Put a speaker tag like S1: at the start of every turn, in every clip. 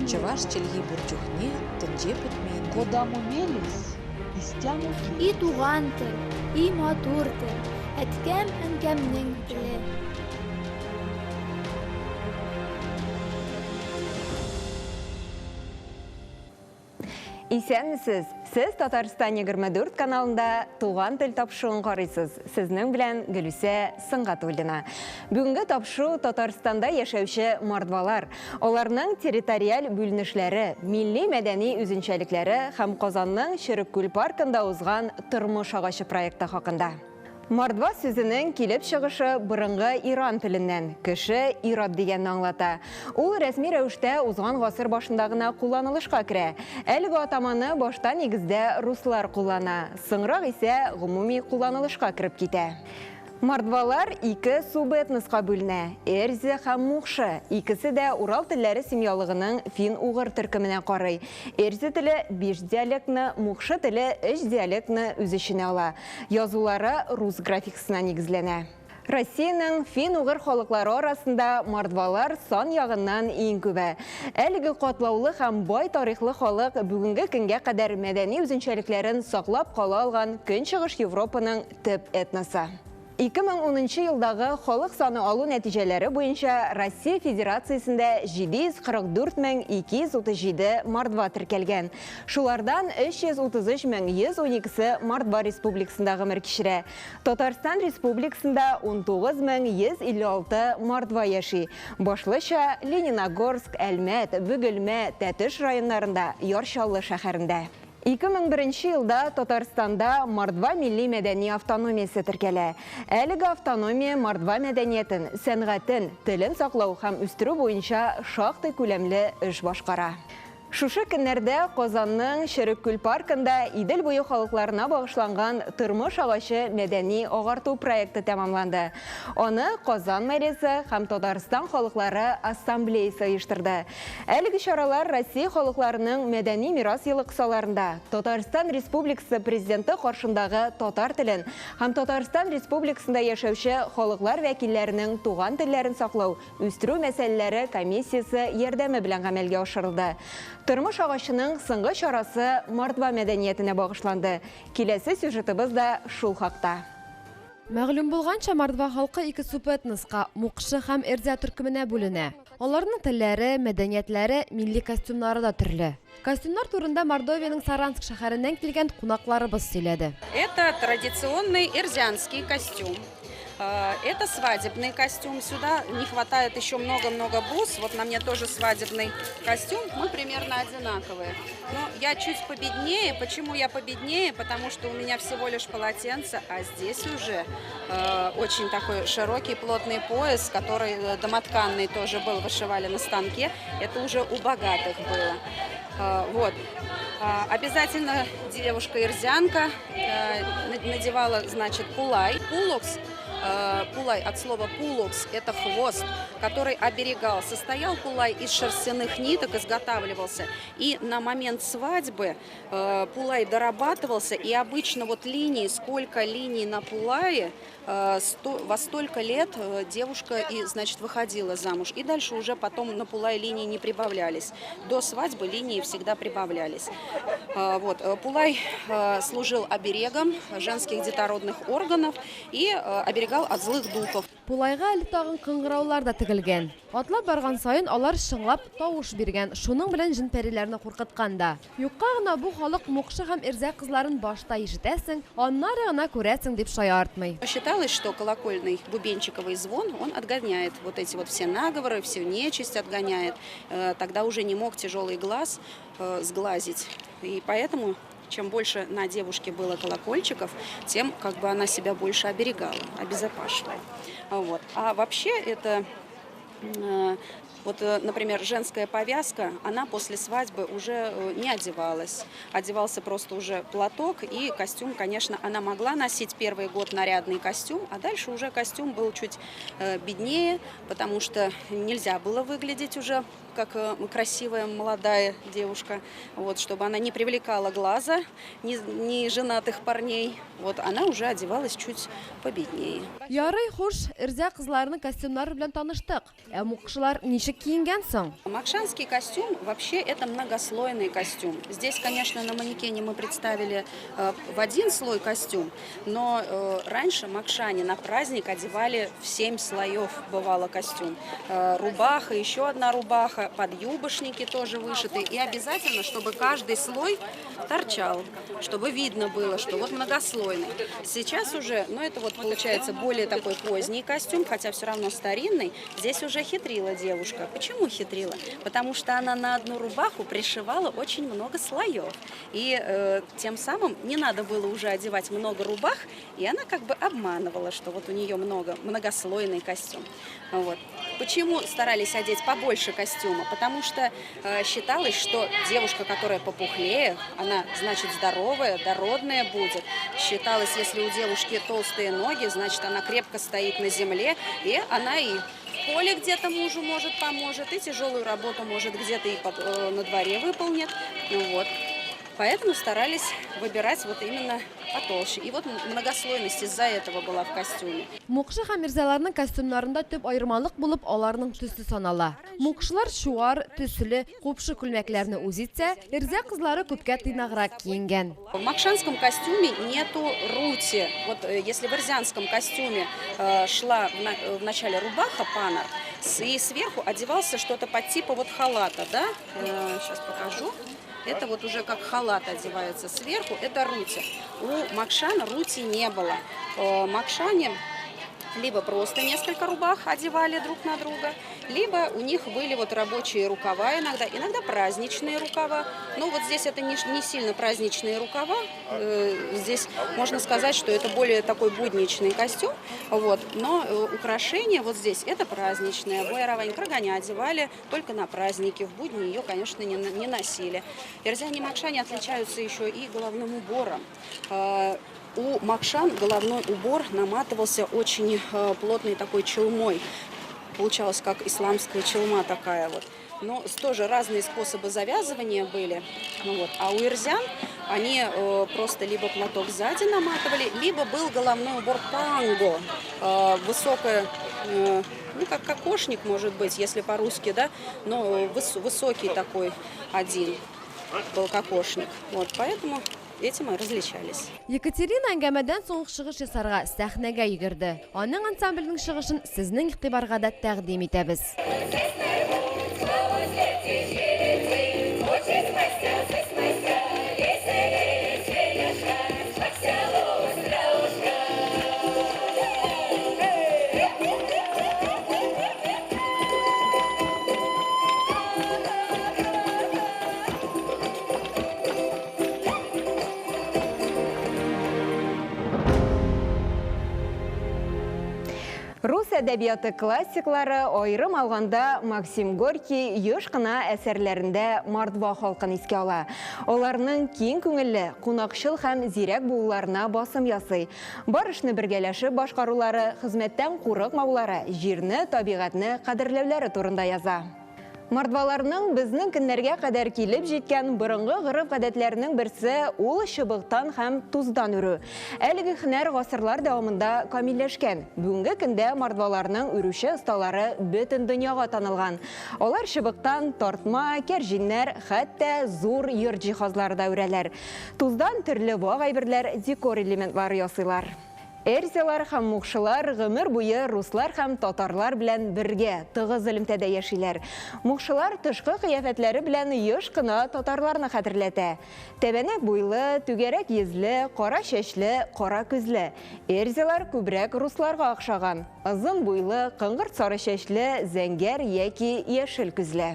S1: Чӑваш чӗлхи пур чухне тӗнче пӗтмен.
S2: Кодамо мелесь, истямо
S3: И
S2: келесь.
S3: туган тел, и матур тел, әткәм-әнкәмнең теле.
S4: Исәнмесез! Сез Татарстан 24 каналында Туган тел тапшыруын карыйсыз. Сезнең белән Гөлүсә Сөнгатуллина. Бүгенге тапшыру Татарстанда яшәүче мордвалар, аларның территориаль бүленешләре, милли мәдәни үзенчәлекләре һәм Казанның Черек күл паркында узган Тормыш агачы проекты хакында. Мордва сүзенең килеп чыгышы борынгы Иран теленнән, кеше, ир-ат дигәнне аңлата. Ул рәсми рәвештә узган гасыр башында гына кулланылышка керә. Әлеге атаманы башта нигездә руслар куллана, соңрак исә гомуми кулланылышка кереп китә. Мордвалар ике субэтноска бүленә, эрзя һәм мукшы. Икесе дә Урал телләре семьялыгының фин-угыр төркеменә карый. Эрзя теле биш диалектны, мукшы теле өч диалектны үз эченә ала. Язулары рус графикасына нигезләнә. Россиянең фин-угыр халыклары арасында мордвалар сан ягыннан иң күбе. Әлеге катлаулы һәм бай тарихлы халык бүгенге көнгә кадәр мәдәни үзенчәлекләрен саклап кала алган Көнчыгыш Европаның төп этносы. 2010 елдагы халык саны алу нәтиҗәләре буенча Россия Федерациясендә 744 237 мордва теркәлгән. Шулардан 333 112-се Мордва Республикасында гомер кичерә. Татарстан Республикасында 19 156 мордва яши. Башлыча Лениногорск, Әлмәт, Бөгелмә, Тәтеш районнарында, Яр Чаллы шәһәрендә. 2001 елда Татарстанда Мордва милли мәдәни автономиясе теркәлә. Әлеге автономия мордва мәдәниятен, сәнгатен, телен саклау һәм үстерү буенча шактый күләмле эш башкара. Шушы көннәрдә Казанның Черек күл паркында Идел буе халыкларына багышланган Тормыш агачы мәдәни агарту проекты тәмамланды. Аны Казан мэриясе һәм Татарстан халыклары ассамблеясы оештырды. Әлеге чаралар Россия халыкларының мәдәни мирас елы кысаларында Татарстан Республикасы Президенты каршындагы татар телен һәм Татарстан Республикасында яшәүче халыклар вәкилләренең туган телләрен саклау, үстерү мәсьәләләре комиссиясе ярдәме белән гамәлгә ашырылды. Тормыш агачының соңгы чарасы мордва мәдәниятенә багышланды. Киләсе сюжетыбыз да шул хакта.
S5: Мәгълүм булганча, мордва халкы ике субэтноска, мукшы һәм эрзя төркеменә бүленә. Аларның телләре, мәдәниятләре, милли костюмнары да төрле. Костюмнар турында Мордовиянең Саранск шәһәреннән килгән кунакларыбыз сөйләде.
S6: Это традиционный эрзянский костюм. Это свадебный костюм. Сюда не хватает еще много-много бус. Вот на мне тоже свадебный костюм. Мы примерно одинаковые. Но я чуть победнее. Почему я победнее? Потому что у меня всего лишь полотенце, а здесь уже очень такой широкий плотный пояс, который домотканный тоже был, вышивали на станке. Это уже у богатых было. Обязательно девушка-эрзянка надевала, пулай. Пулай от слова пулокс, это хвост, который оберегал. Состоял пулай из шерстяных ниток, изготавливался. И на момент свадьбы пулай дорабатывался. И обычно линии, сколько линий на пулае, во столько лет девушка и выходила замуж. И дальше уже потом на пулай линии не прибавлялись. До свадьбы линии всегда прибавлялись. Пулай служил оберегом женских детородных органов и оберегал от злых духов.
S5: Пулайга әле тагын кыңгыраулар да тегелгән. Атлап барган саен алар чыңлап тавыш биргән, шуның белән җен-пәриләрне куркыткан да. Юкка гына бу халык мукшы һәм эрзя кызларын башта ишетәсең, аннары гына күрәсең дип шаяртмый.
S6: Считалось, что колокольный бубенчиковый звон, он отгоняет вот эти вот все наговоры, всю нечисть отгоняет. Тогда уже не мог тяжелый глаз сглазить. И поэтому чем больше на девушке было колокольчиков, тем она себя больше оберегала, обезопашивала. А вообще это Вот, например, женская повязка, она после свадьбы уже не одевалась. Одевался просто уже платок и костюм, конечно, она могла носить первый год нарядный костюм, а дальше уже костюм был чуть беднее, потому что нельзя было выглядеть уже как красивая молодая девушка, вот, чтобы она не привлекала глаза ни женатых парней. Вот, она уже одевалась чуть победнее.
S5: Ярый, хуш, эрзя кызларының костюмнары белән таныштык. Ә мукшылар ничек киенгән соң?
S6: Мокшанский костюм вообще это многослойный костюм. Здесь, конечно, на манекене мы представили в один слой костюм, но раньше мокшане на праздник одевали в 7 слоев, бывало, костюм. Рубаха, еще одна рубаха, подъюбошники тоже вышиты. И обязательно, чтобы каждый слой торчал, чтобы видно было, что вот многослойный. Сейчас уже, это вот получается более такой поздний костюм, хотя все равно старинный. Здесь уже хитрила девушка. Почему хитрила? Потому что она на одну рубаху пришивала очень много слоев. И тем самым не надо было уже одевать много рубах, и она как бы обманывала, что вот у нее многослойный костюм. Вот. Почему старались одеть побольше костюма? Потому что считалось, что девушка, которая попухлее, она, значит, здоровая, дородная будет. Считалось, если у девушки толстые ноги, значит, она крепко стоит на земле, и она и в поле где-то мужу, может, поможет, и тяжелую работу, может, где-то и на дворе выполнит. Вот. Поэтому старались выбирать вот именно потолще. И вот многослойность из-за этого была в костюме.
S5: Мукшы һәм эрзяларның костюмнарында төп аермалык булып аларның төсе санала. Мукшылар чуар, төсле, купшы күлмәкләрне үз итсә, эрзя кызлары күпкә тыйнаграк киенгән.
S6: В мокшанском костюме нету рути. Вот если в эрзянском костюме шла в начале рубаха панар, и сверху одевался что-то по типу вот халата, да? Сейчас покажу. Это вот уже как халат одевается сверху, это рути. У мокшан рути не было. Мокшане либо просто несколько рубах одевали друг на друга, либо у них были вот рабочие рукава иногда, иногда праздничные рукава. Но вот здесь это не сильно праздничные рукава, здесь можно сказать, что это более такой будничный костюм. Вот. Но украшения вот здесь это праздничные. Буяравань крагоня одевали только на праздники, в будни ее, конечно, не носили. Эрзяне и мокшане отличаются еще и головным убором. У мокшан головной убор наматывался очень плотной такой челмой. Получалось, как исламская челма такая вот. Но тоже разные способы завязывания были. Вот. А у эрзян они просто либо платок сзади наматывали, либо был головной убор панго. Высокая, ну как кокошник, может быть, если по-русски, да, но высокий такой один был кокошник. Вот, поэтому этим и различались.
S5: Екатерина әңгәмәдән соң чыгыш ясарга сәхнәгә йөгерде. Аның ансамбленең чыгышын сезнең игътибарга да тәкъдим итәбез.
S4: Рус әдәбияты классиклары аерым алганда Максим Горький еш кына әсәрләрендә мордва халкын искә ала. Аларның киң күңелле, кунакчыл һәм зирәк булуларына басым ясый. Бар эшне бергәләшеп башкарулары, хезмәттән курыкмаулары, җирне, табигатьне кадерләүләре турында яза. Мордваларның безнең көннәргә кадәр килеп җиткән борынгы гореф-гадәтләренең берсе ул чыбыктан һәм туздан үрү. Әлеге һөнәр гасырлар дәвамында камилләшкән. Бүгенге көндә мордваларның үрүче осталары бөтен дөньяга танылган. Алар чыбыктан тартма, кәрҗиннәр, хәтта зур йорт җиһазлары да үрәләр. Туздан төрле вак әйберләр, декор элементлары ясыйлар. Эрзялар һәм мукшылар гомер буе руслар һәм татарлар белән бергә тыгыз элемтәдә яшиләр. Мукшылар тышкы кыяфәтләре белән еш кына татарларны хәтерләтә. Тәбәнәк буйлы, түгәрәк йөзле, кара чәчле, кара күзле. Эрзялар күбрәк русларга охшаган. Озын буйлы, кыңгырт сары чәчле, зәңгәр яки яшел күзле.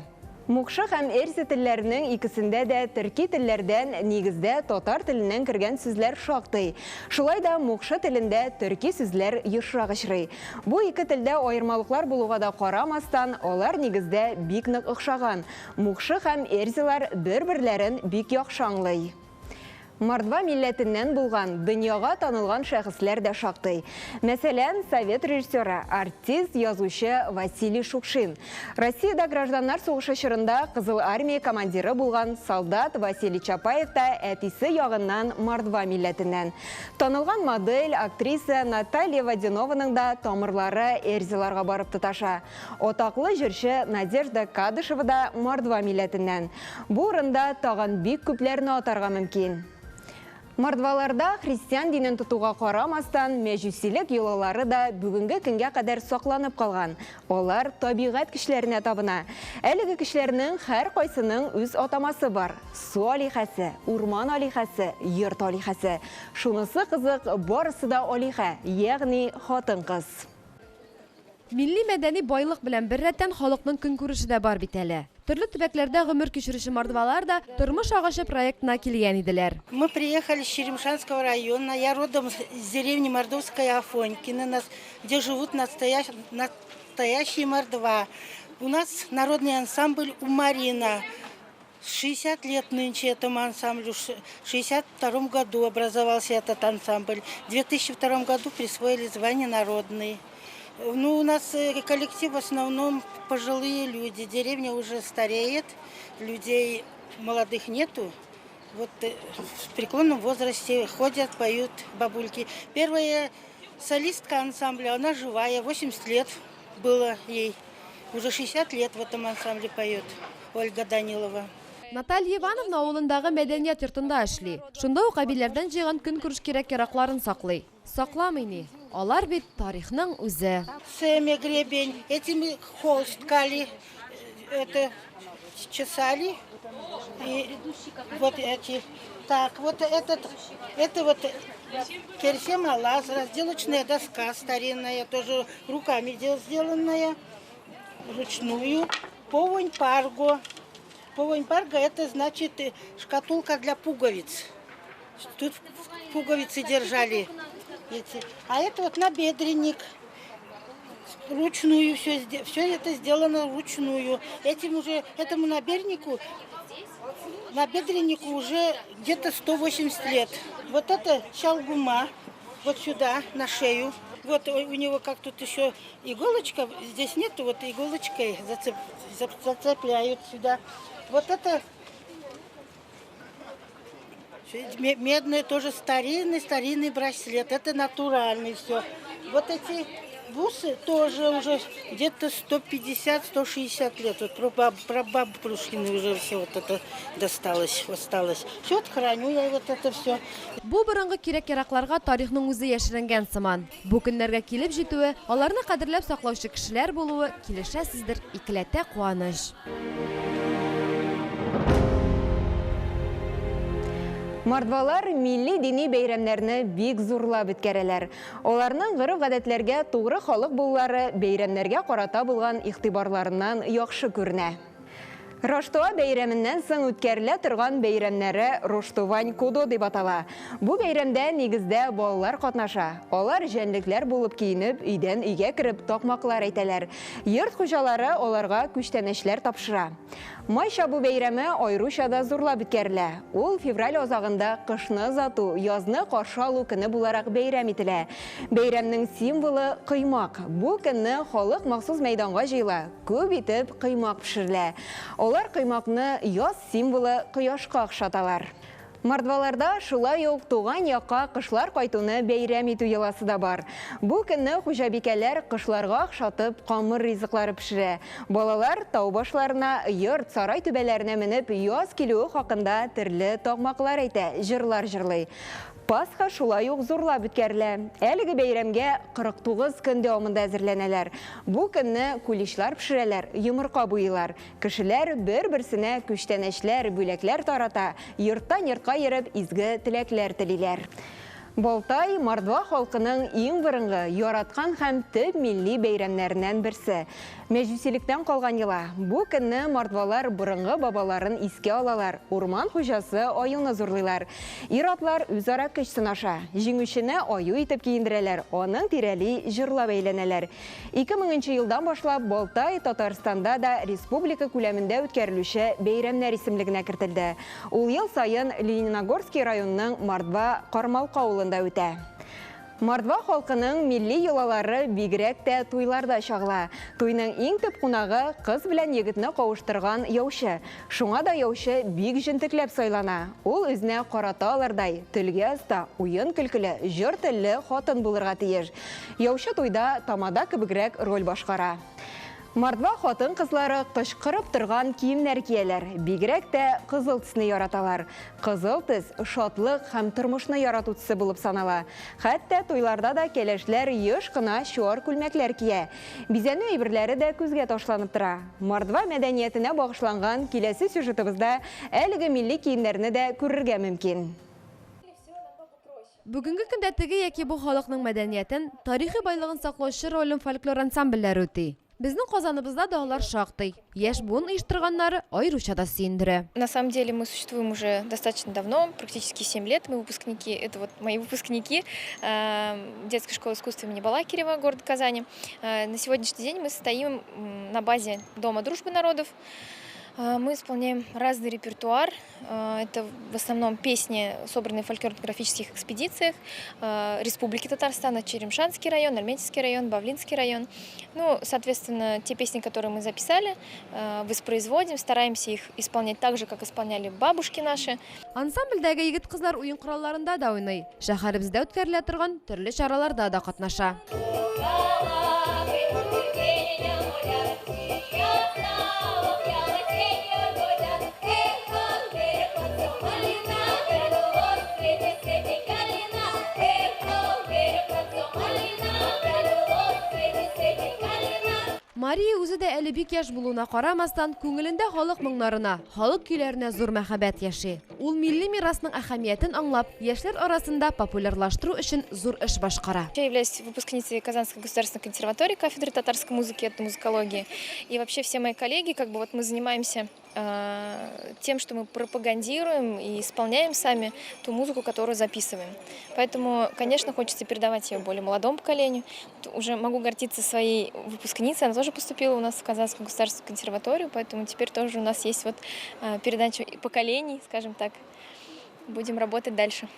S4: Мукшы һәм эрзя телләренең икесендә дә төрки телләрдән, нигездә, татар теленнән кергән сүзләр шактый. Шулай да мукшы телендә төрки сүзләр ешрак очрый. Бу ике телдә аермалыклар булуга да карамастан, алар нигездә бик нык охшаган. Мукшы һәм эрзялар бер-берләрен бик яхшы аңлый. Мордва милләтеннән булган, дөньяга танылган шәхесләр дә шактый. Мәсәлән, совет режиссеры, артист, язучы Василий Шукшин. Россиядә гражданнар сугышы чорында Кызыл Армия командиры булган солдат Василий Чапаев та әтисе ягыннан мордва милләтеннән. Танылган модель, актриса Наталья Водянованың да тамырлары эрзяларга барып тоташа. Атаклы җырчы Надежда Кадышева да мордва милләтеннән. Бу урында тагын бик күпләрне атарга мөмкин. Мордваларда христиан динен тотуга карамастан, мәҗүсилек йолалары да бүгенге көнгә кадәр сакланып калган. Алар табигать көчләренә табына. Әлеге көчләрнең һәркайсының үз атамасы бар. Су алиһәсе, урман алиһәсе, йорт алиһәсе. Шунысы кызык, барысы да алиһә, ягъни хатын-кыз.
S5: Милли мәдәни байлык белән беррәттән халыкның көнкүреше дә бар бит әле. Төрле төбәкләрдә гомер кичерүче мордвалар да Тормыш агачы проектына килгән иделәр.
S7: Мы приехали с Черемшанского района. Я родом из деревни Мордовская Афонькина, где живут настоящие мордва. У нас народный ансамбль «Умарина». 60 лет нынче этому ансамблю. В 62 году образовался этот ансамбль. В 2002 году присвоили звание «Народный». У нас коллектив в основном пожилые люди. Деревня уже стареет, людей молодых нету. В преклонном возрасте ходят, поют бабульки. Первая солистка ансамбля, она живая, 80 лет было ей. Уже 60 лет в этом ансамбле поет Ольга Данилова.
S5: Наталья Ивановна авылындагы мәдәният йортында эшли. Шунда ук әбиләрдән җыйган көнкүреш кирәк-яракларын саклый. Сакламый ни? Алар бит тарихның үзе.
S7: Сәме гребень, этими холст ткали, это чесали. И вот эти. Так, вот этот, это вот керсемалаз, разделочная доска старинная, тоже руками сделанная, ручную. Повонь парго. Повонь парго это значит шкатулка для пуговиц. Тут пуговицы держали. Эти. А это вот набедренник. Ручную все это сделано вручную. Этому набедреннику уже где-то 180 лет. Вот это чалгума, вот сюда, на шею. Вот у него как тут еще иголочка, здесь нету, вот иголочкой зацепляют сюда. Вот это медный тоже старинный браслет. Это натуральный все. Вот эти бусы тоже уже где-то 150-160 лет. Вот про бабушкины уже все вот это досталось, осталось. Все вот храню я вот это все.
S5: Бу борынгы кирәк-яракларга тарихның үзе яшеренгән сыман. Бу көннәргә килеп җитүе, аларны кадерләп саклаучы кешеләр булуы килешәсездер, икеләтә куаныч.
S4: Мордвалар милли дини бәйрәмнәрне бик зурлап үткәрәләр. Аларның гореф-гадәтләргә тугры халык булулары бәйрәмнәргә карата булган игътибарларыннан яхшы күренә. Раштуа бәйрәменнән соң үткәрелә торган бәйрәмнәре Роштувань Кудо дип атала. Бу бәйрәмдә нигездә балалар катнаша. Алар җәнлекләр булып киенеп, өйдән өйгә кереп такмаклар әйтәләр. Йорт хуҗалары аларга күчтәнәчләр тапшыра. Май чабу бәйрәме аеруча да зурлап үткәрелә. Ул февраль азагында кышны озату, язны каршы алу көне буларак бәйрәм ителә. Бәйрәмнең символы коймак. Бу көнне халык махсус мәйданга җыела. Күп итеп коймак пешерелә. Алар коймакны яз символы кояшка охшаталар. Мордваларда шулай ук туган якка кышлар кайтуны бәйрәм итү йоласы да бар. Бу көнне хуҗабикәләр кышларга охшатып камыр ризыклары пешерә. Балалар тау башларына, йорт, сарай түбәләренә менеп яз килүе хакында төрле такмаклар әйтә, җырлар җырлый. Пасха шулай ук зурлап үткәрелә. Әлеге бәйрәмгә 49 көн дәвамында әзерләнәләр. Бу көнне куличлар пешерәләр, йомырка буйлар. Кешеләр бер-берсенә күчтәнәчләр, бүләкләр тарата, йорттан йортка йөреп изге теләкләр телиләр. Балтай мордва халкының иң борынгы, яраткан һәм төп милли бәйрәмнәреннән берсе. Мәҗүсилектән калган йола. Бу көнне мордвалар борынгы бабаларын искә алалар, урман хуҗасы аюны зурлыйлар. Ир-атлар үзара көч сынаша. Җиңүчене аю итеп киендерәләр, аның тирәли җырлап әйләнәләр. 2000 нче елдан башлап Балтай Татарстанда да республика күләмендә үткәрелүче бәйрәмнәр исемлегенә кертелде. Ул ел саен Лениногорский районының Мордва Кармалка авылында үтә. Мордва халкының милли йолалары бигрәк тә туйларда чагыла. Туйның иң төп кунагы кыз белән егетне кавыштырган яучы. Шуңа да яучы бик җентекләп сайлана. Ул үзенә карата алырдай, телгә оста, уен-көлкеле, җор телле хатын булырга тиеш. Яучы туйда тамада кебегрәк роль башкара. Мордва хатын-кызлары кычкырып торган киемнәр кияләр, бигрәк тә кызыл төсне яраталар. Кызыл төс шатлык һәм тормышны ярату төсе булып санала. Хәтта туйларда да кәләшләр еш кына чуар күлмәкләр кия. Бизәнү әйберләре дә күзгә ташланып тора. Мордва мәдәниятенә багышланган киләсе сюжетыбызда әлеге милли киемнәрне дә күрергә мөмкин.
S5: Бүгенге көндә теге яки бу халыкның мәдәниятен, тарихи байлыгын саклаучы ролен фольклор ансамбльләре үти. Безнең Казаныбызда да алар шактый. Яшь буын оештырганнары аеруча да сөендерә.
S8: На самом деле мы существуем уже достаточно давно, практически 7 лет. Мы выпускники, это вот мои выпускники детской школы искусств имени Балакирева города Казани. На сегодняшний день мы стоим на базе Дома дружбы народов. Мы исполняем разный репертуар. Это в основном песни, собранные в фольклорно-этнографических экспедициях Республики Татарстан, Черемшанский район, Альметьевский район, Бавлинский район. Ну, соответственно, те песни, которые мы записали, воспроизводим, стараемся их исполнять так же, как исполняли бабушки наши.
S5: Ансамбльдәге егет-кызлар уен коралларында да уйный. Шәһәребездә үткәрелә торган төрле чараларда да катнаша. Мария үзе дә әле бик яшь булуына карамастан, күңелендә халык моңнарына, халык көйләренә зур мәхәббәт яши. Ул милли мирасның әһәмиятен аңлап, яшьләр арасында популярлаштыру өчен зур эш башкара.
S8: Я являюсь выпускницей Казанской государственной консерватории кафедры татарской музыки и этномузыкологии. И вообще все мои коллеги, как бы вот мы занимаемся тем, что мы пропагандируем и исполняем сами ту музыку, которую записываем. Поэтому, конечно, хочется передавать ее более молодому поколению. Вот уже могу гордиться своей выпускницей, она тоже поступила у нас в Казанскую государственную консерваторию, поэтому теперь тоже у нас есть вот передача поколений, скажем так. Будем работать дальше.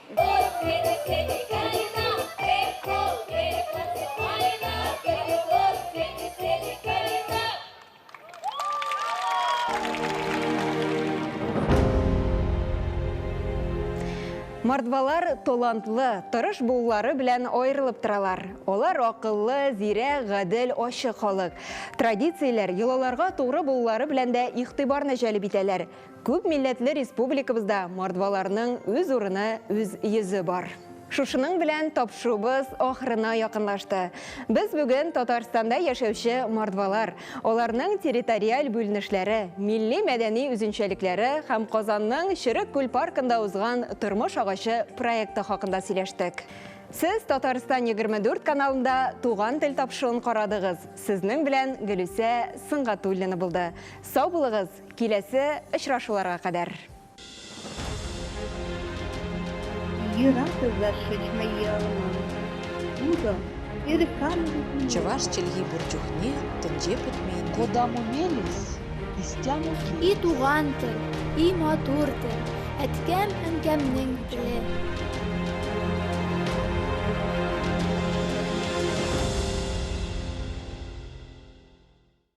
S4: Мордвалар талантлы, тырыш булулары белән аерылып торалар. Алар акыллы, зирәк, гадел, ачык халык. Традицияләр, йолаларга тугры булулары белән дә игътибарны җәлеп итәләр. Күп милләтле республикабызда мордваларның үз урыны, үз йөзе бар. Шушының белән тапшыруыбыз ахырына якынлашты. Без бүген Татарстанда яшәүче мордвалар, аларның территориаль бүленешләре, милли мәдәни үзенчәлекләре һәм Казанның Черек күл паркында узган Тормыш агачы проекты хакында сөйләштек. Сез Татарстан 24 каналында Туган тел тапшыруын карадыгыз. Сезнең белән Гөлүсә Сөнгатуллина булды. Сау булыгыз, киләсе очрашуларга кадәр.
S1: Чӑваш чӗлхи пур чухне тӗнче пӗтмен.
S2: Кодамо мелесь, истямо
S3: И туган тел, и матур тел, әткәм-әнкәмнең теле.